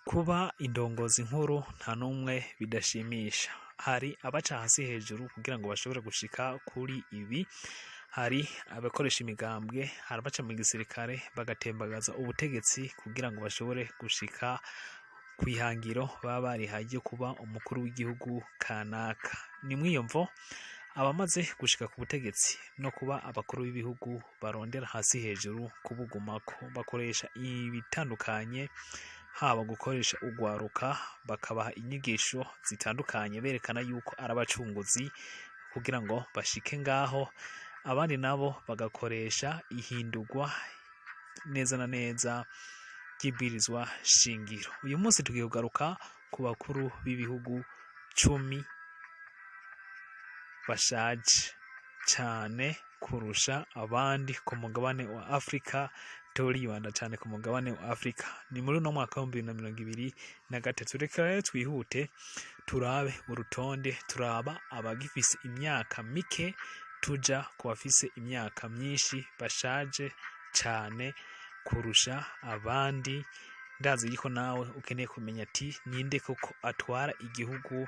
Kuba indongozi nkuru nta n'umwe bidashimisha. Hari abaca hasi hejuru kugira ngo bashobore gushika kuri ibi, hari abakoresha imigambwe, hari abaca mu gisirikare bagatembagaza ubutegetsi kugira ngo bashobore gushika kw'ihangiro baba barihaye ryo kuba umukuru w'igihugu kanaka. Ni mw'iyo mvo abamaze gushika ku butegetsi no kuba abakuru b'ibihugu barondera hasi hejuru kubugumako, bakoresha ibitandukanye, haba gukoresha urwaruka bakabaha inyigisho zitandukanye berekana yuko ari abacunguzi kugira ngo bashike ngaho, abandi nabo bagakoresha ihindurwa neza na neza ry'ibwirizwa shingiro. Uyu munsi tugiye kugaruka ku bakuru b'ibihugu 10 bashaje cane kurusha abandi ku mugabane wa Afrika. Turibanda cane ku mugabane wa Afrika. Ni muri uno mwaka wa 2023. Reka rero twihute turabe urutonde, turaba abagifise imyaka mike tuja ku bafise imyaka myinshi bashaje cane kurusha abandi. Ndazi yuko nawe ukeneye kumenya ati ninde koko atwara igihugu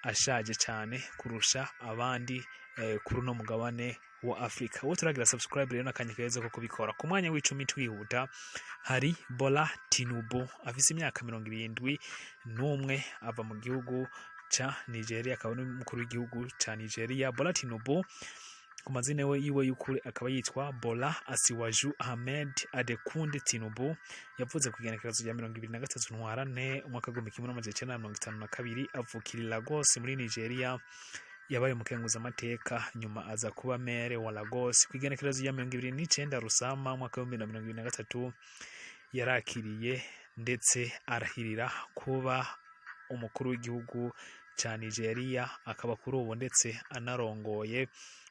ashaje cane kurusha abandi kuri uno mugabane wa Afrika. Wowe turagira subscribe rero n'akanya keza ko kubikora. Ku mwanya wa 10 twihuta hari Bola Tinubu, afise imyaka 71, ava mu gihugu ca Nigeria, akaba n'umukuru w'igihugu ca Nigeria. Bola Tinubu ku mazina we yiwe y'ukuri akaba yitwa Bola Asiwaju Ahmed Adekunle Tinubu. Yavuze ku igenekerezo rya 23 Ntwarante umwaka wa 1952, avukira i Lagos muri Nigeria. Yabaye umukenguzamateka, nyuma aza kuba mere wa Lagos. Ku igenekerezo rya 29 Rusama umwaka wa 2023 yarakiriye ndetse arahirira kuba umukuru w'igihugu ca Nigeria, akaba kuri ubu ndetse anarongoye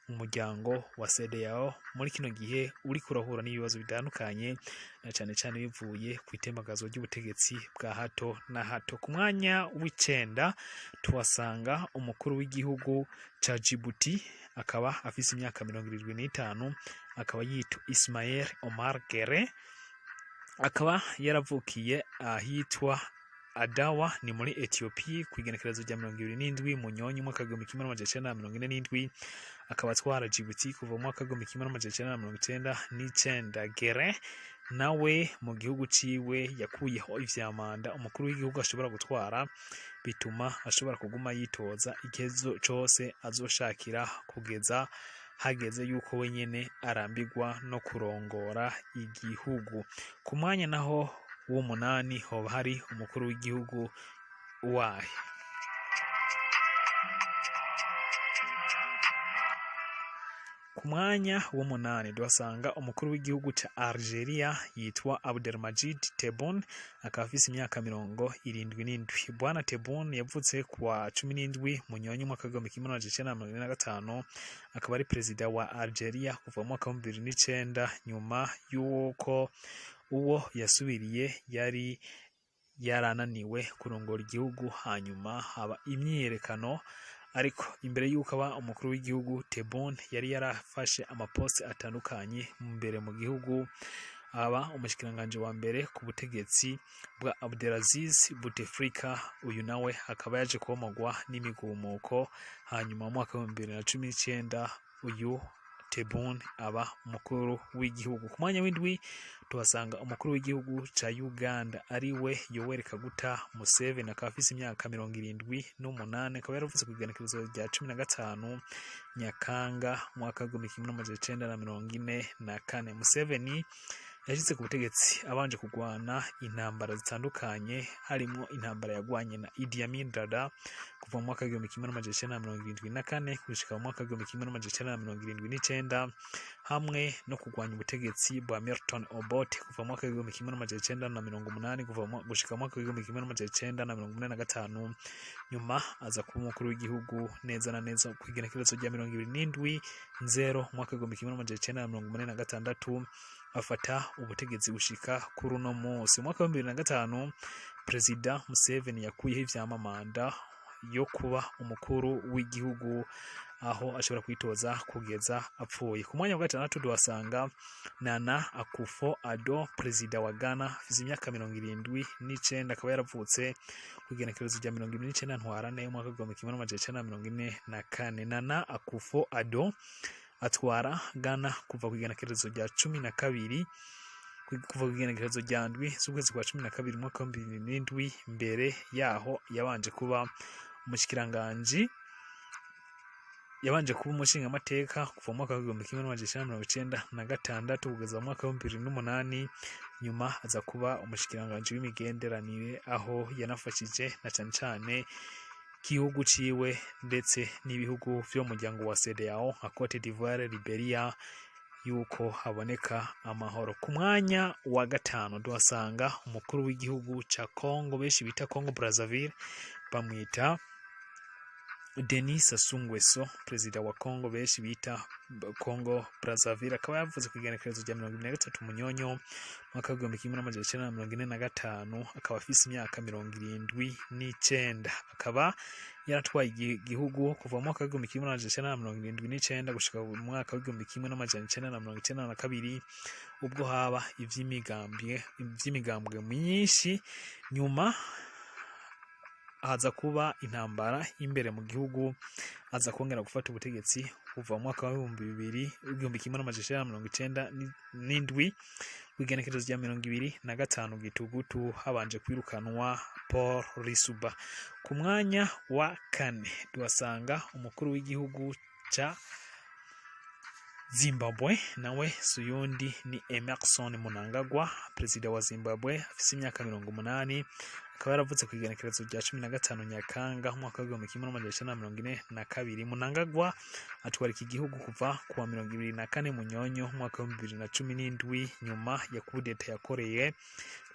umuryango wa CEDEAO muri kino gihe uriko urahura n'ibibazo bitandukanye, na cane cane bivuye ku itembagazo ry'ubutegetsi bwa hato na hato. Ku mwanya wa 9 tuhasanga umukuru w'igihugu ca Djibouti, akaba afise imyaka 75, akaba yitwa Ismail Omar Guelleh, akaba yaravukiye ahitwa Adawa, ni muri Ethiopia, ku igenekerezo rya 27 Munyonyi umwaka wa 1947, akaba atwara Djibouti kuva mu mwaka wa 1999. Guelleh nawe mu gihugu ciwe yakuyeho ivya manda umukuru w'igihugu ashobora gutwara, bituma ashobora kuguma yitoza igihe cose azoshakira kugeza hageze yuko wenyene arambirwa no kurongora igihugu. Ku mwanya naho wa 8 hoba hari umukuru w'igihugu wahe? Ku mwanya wa 8 duhasanga umukuru w'igihugu ca Algeria yitwa Abdelmajid Tebboune, akaba afise imyaka 77. Bwana Tebboune yavutse kuwa 17 Munyonyi umwaka wa 1945, akaba ari perezida wa Algeria kuva mu mwaka wa 2009, nyuma y'uko uwo yasubiriye yari yarananiwe kurongora igihugu, hanyuma haba imyiyerekano. Ariko imbere y'uko aba umukuru w'igihugu, Tebboune yari yarafashe amaposte atandukanye mbere mu gihugu, aba umushikiranganji wa mbere ku butegetsi bwa Abdelaziz Bouteflika. Uyu nawe akaba yaje komogwa n'imigumuko, hanyuma mu mwaka wa 2019 uyu Tebboune aba umukuru w'igihugu. Ku mwanya wa 7 tuhasanga umukuru w'igihugu ca Uganda ariwe Yoweri Kaguta Museveni, akaba afise imyaka 78, akaba yaravutse ku igenekerezo rya 15 Nyakanga umwaka wa 1944. Museveni yashitse ku butegetsi abanje kugwana intambara zitandukanye, harimwo intambara yagwanye na Idi Amin Dada kuva mu mwaka wa 1974 gushika mu mwaka wa 1979, hamwe no kugwanya ubutegetsi bwa Milton Obote kuva mu mwaka wa 1980 gushika mu mwaka wa 1985. Nyuma aza kuba umukuru w'igihugu neza na neza ku igenekerezo rya 27 Nzero umwaka wa 1986, afata ubutegetsi gushika kuri uno munsi. Mu mwaka wa 2005 Perezida Museveni yakuyeho ivyama manda yo kuba umukuru w'igihugu. aho ashobora kwitoza kugeza apfuye. Ku mwanya wa gatandatu duhasanga Nana Akufo Addo, perezida wa Ghana, afise imyaka 79, akaba yaravutse ku igenekerezo rya 29 Ntwarante umwaka w'1944. Nana Akufo Addo atwara Ghana kuva ku igenekerezo rya 12, kuva ku igenekerezo rya 7 z'ukwezi kwa 12 umwaka wa 2007. Mbere yaho yabanje kuba umushikiranganji, yabanje kuba umushingamateka kuva mu mwaka w'1996 kugeza mu mwaka wa 2008. Nyuma aza kuba umushikiranganji w'imigenderanire, aho yanafashije na cane cane igihugu ciwe ndetse n'ibihugu vyo mu muryango wa CEDEAO nka Cote d'Ivoire, Liberia, yuko haboneka amahoro. Ku mwanya wa gatanu duhasanga umukuru w'igihugu ca Congo benshi bita Congo Brazzaville, bamwita Denis Sassou Nguesso, perezida wa Congo benshi bita Congo Brazzaville, akaba yavuze ku igenekerezo rya 23 Munyonyo mwaka w'1945, akaba afise imyaka 79, akaba yaratwaye igihugu kuva mu mwaka w'1979 gushika mu mwaka w'1992, ubwo haba ivy'imigambwe myinshi. Nyuma haza kuba intambara y'imbere mu gihugu, aza kongera gufata ubutegetsi kuva mu mwaka w'ibihumbi bibiri 1997 kw'igenekerezo rya 25 Gitugutu, habanje kwirukanwa Paul Lissouba. Ku mwanya wa kane tuhasanga umukuru w'igihugu ca Zimbabwe, nawe suyundi ni Emerson Mnangagwa, perezida wa Zimbabwe, afise imyaka 80, akaba yaravutse ku igenekerezo rya 15 Nyakanga umwaka w'1942. Mnangagwa atwara iki gihugu kuva kuwa 24 Munyonyo umwaka wa 2017, nyuma ya kudeta yakoreye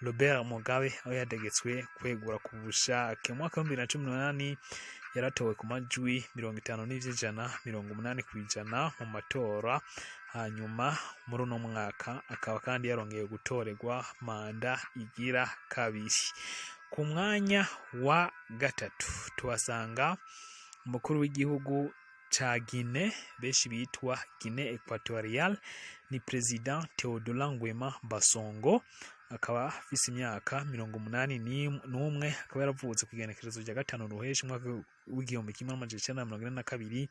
Robert Mugabe, aho yategetswe kwegura ku bushake. Mu mwaka wa 2018 yaratowe ku majwi 50,80% mu matora. Hanyuma muri uno mwaka akaba kandi yarongeye gutorerwa manda igira kabiri. Ku mwanya wa gatatu tuhasanga umukuru w'igihugu ca Guinée benshi bitwa Guinée Equatoriale, ni President Teodoro Nguema Basongo, akaba afise imyaka 81, akaba yaravutse ku igenekerezo rya 5 Ruheshi umwaka w'1942,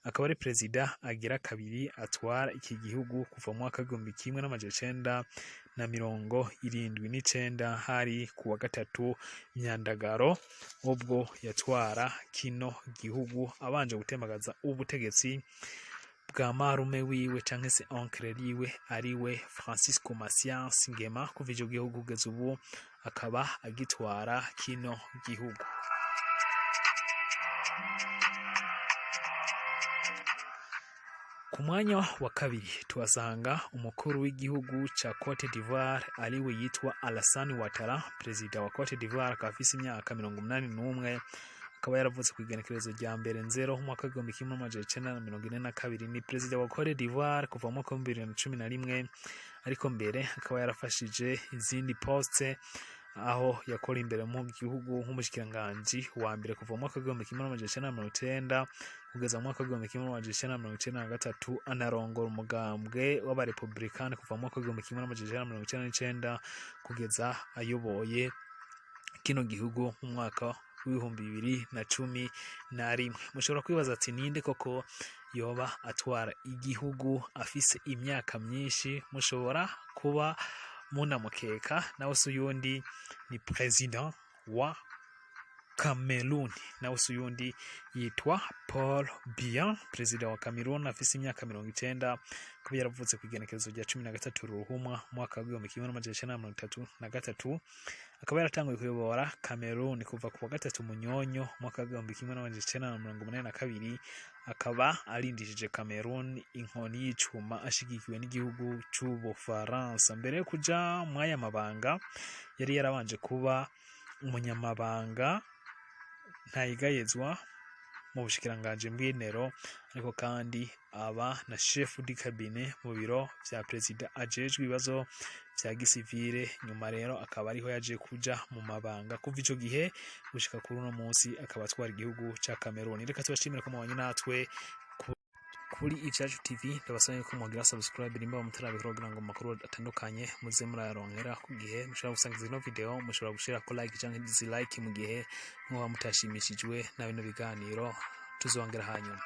akaba ari perezida agira kabiri atwara iki gihugu kuva mu mwaka w'1979, hari ku wa 3 Myandagaro, ubwo yatwara kino gihugu abanje gutembagaza ubutegetsi bwa marume wiwe canke se oncle wiwe, ariwe Francisco Macias Nguema. Kuva ico gihugu kugeza ubu akaba agitwara kino gihugu. Ku mwanya wa kabiri tuhasanga umukuru w'igihugu ca Cote d'Ivoire, ariwe yitwa Alassane Ouattara, perezida wa Cote d'Ivoire, akaba afise imyaka 81, akaba yaravutse ku igenekerezo rya 1 Nzero umwaka w'1942. Ni perezida wa Cote d'Ivoire kuva mu mwaka wa 2011, ariko mbere akaba yarafashije izindi poste, aho yakora imbere mu gihugu nk'umushikiranganji wa mbere kuva mu mwaka w'1990 kugeza mu mwaka w'1993, anarongora umugambwe w'abarepublikani kuva mu mwaka w'1999 kugeza ayoboye kino gihugu mu mwaka w'2011. Mushobora kwibaza ati ninde koko yoba atwara igihugu afise imyaka myinshi? Mushobora kuba munamukeka, nawe se uyundi ni president wa Cameroon, nawe se uyundi yitwa Paul Biya, perezida wa Cameroon, afise imyaka 90, kuba yaravutse ku igenekerezo rya 13 Ruhuma umwaka w'1933, akaba yaratanguye kuyobora Cameroon kuva ku wa 3 Munyonyo umwaka w'1982, akaba arindishije Cameroon inkoni y'icuma ashigikiwe n'igihugu c'Ubufaransa. Mbere yo kuja mw'aya mabanga yari yarabanje kuba umunyamabanga ntayigayezwa mu bushikiranganji bw'intero, ariko kandi aba na chef du cabinet mu biro vya perezida ajejwe ibibazo vya gisivile. Nyuma rero akaba ariho yaje kuja mu mabanga. Kuva ico gihe gushika kuri uno munsi akaba atwara igihugu ca Cameroon. Reka tubashimire ko mubanye natwe. Kuri Ivyacu TV, ndabasaba yuko mwagira subscribe nimba mutarabikora, kugira ngo amakuru atandukanye muze murayaronkera ku gihe. Mushobora gusangiza ino video, mushobora gushirako like canke dislike mu gihe mwoba mutashimishijwe na bino biganiro. Tuzongera hanyuma.